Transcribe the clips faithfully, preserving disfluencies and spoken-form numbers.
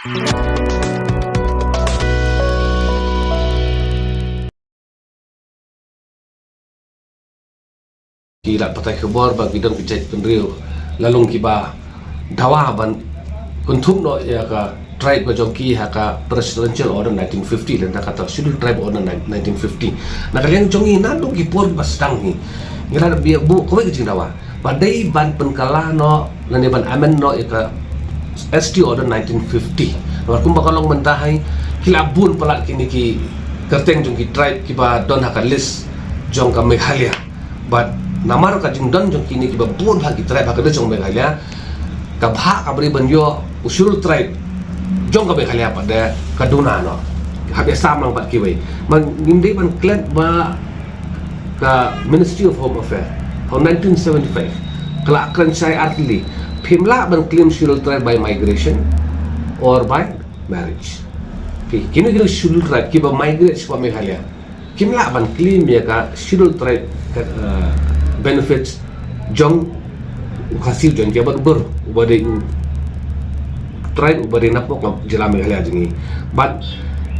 Ki lad pathai khubor ba ki don ki jaitbynriew la long kiba dawa ban kynthup noh ïa ka tribe ka jong ki ha ka Presidential Order nineteen fifty lane kata Scheduled Tribe Order nineteen fifty. Na ka liang jong ngi naduh ki por ba sdang hi ngi la buh kawei ka jingdawa ba dei ban pynkylla noh lane ban amend noh ïa ka S T Order nineteen fifty. Namar kumba ka long mynta hi ki la bun palat kine ki kyrteng jong ki tribe kiba don ha ka list jong ka Meghalaya. Bad namar ka jingdon jong kine kiba bun bha ki tribe ha ka list jong Meghalaya, ka bhah kaba dei ban ïoh u Scheduled Tribe jong ka Meghalaya pat de ka duna noh. Hap ïa sam lang bad kiwei. Man ngim dei ban klet ba ka Ministry of Home Affairs ha nineteen seventy-five ka la kren shai artylli, phim lah ban claim Scheduled Tribe by migration or by marriage. Phi, kino kino Scheduled Tribe kiba migrate sha Meghalaya kim lah ban claim ïa ka Scheduled Tribe ka, eh, benefits jong u Khasi u Jaintia bad u Garo uba dei u tribe uba dei napoh ka jylla Meghalaya jong ngi. Bad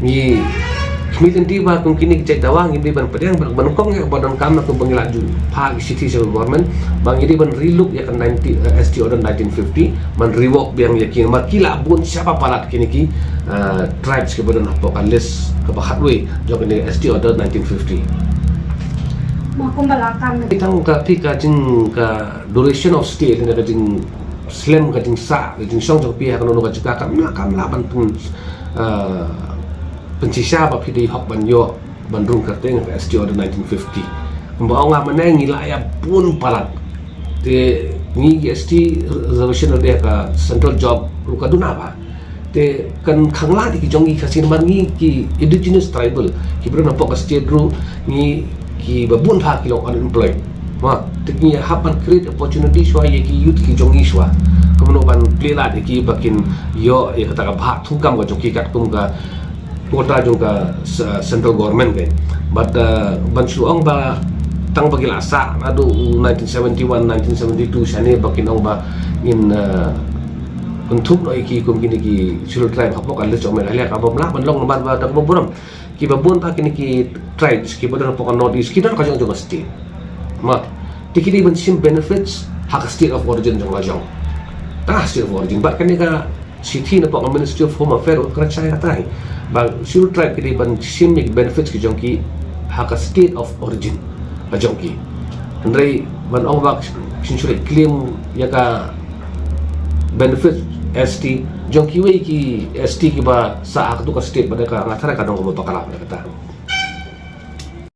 ngi khmih lynti ba kum kine ki jait dawa ngi dei ban pdiang ban, ban kong ïa ba donkam na kum ba ngi la ju phah ki shithi sha government ba ngi dei ban relook ïa ka nineteen, eh, S T Order nineteen fifty ban revoke biang ïa ki namar ki la bun shaba palat kine ki, eh, tribes kiba don hapoh ka list kaba khatwei jong kane S T Order nineteen fifty. Ma kumba la kam. Tang ka phi ka jing ka duration of stay ne ka jingslem ka jingsah ka jingshong jong phi ha kano kano ka jaka kam lah, kam lah ban pyn, eh, pynshisha ba phi dei hok ban ïoh ban rung kyrteng ka S T Order nineteen fifty. Kumba ong nga mynne ngi la ïa bun palat. Te ngi ki S T reservation ruh de ka central job ruh ka duna bha. Te kan khanglad ki jong ngi Khasi namar ngi ki indigenous tribal kiba don hapoh ka state ruh ngi kiba bun bha ki long unemployed. Ma, te ngi hap ban create opportunity shuwa ïa ki youth ki jong ngi shuwa. Kumno ban plie lad ïa ki ba kin ïoh ïa kata ka bhah thungkam ka jong ki katkum ka quota jong ka s-, central government ka. But, uh, ban shu ong ba tang ba ki la sah naduh nineteen seventy-one, nineteen seventy-two shane ba kin ong ba ngin, uh, kynthup noh ïa ki kum kine ki Scheduled Tribe hapoh ka list jong Meghalaya kaba ym lah ban long namar ba da kaba burom kiba bun bha kine ki tribes kiba don hapoh ka North East ki don ka jong jong ka state. Ma, te ki dei ban shim benefits ha ka state of origin jong la jong. Tang ha state of origin bad kane ka shithi napoh ka Ministry of Home Affairs ruh ka kren shai kata hi ba Scheduled Tribe ki dei ban shim ïa ki benefits ki jong ki ha ka state of origin ka jong ki. Hynrei ban ong ba shin shu leh claim ïa ka benefits S T jong kiwei ki S T kiba sah ha katu ka state ba da ka nga tharai ka dang kaba bakla ba da kata.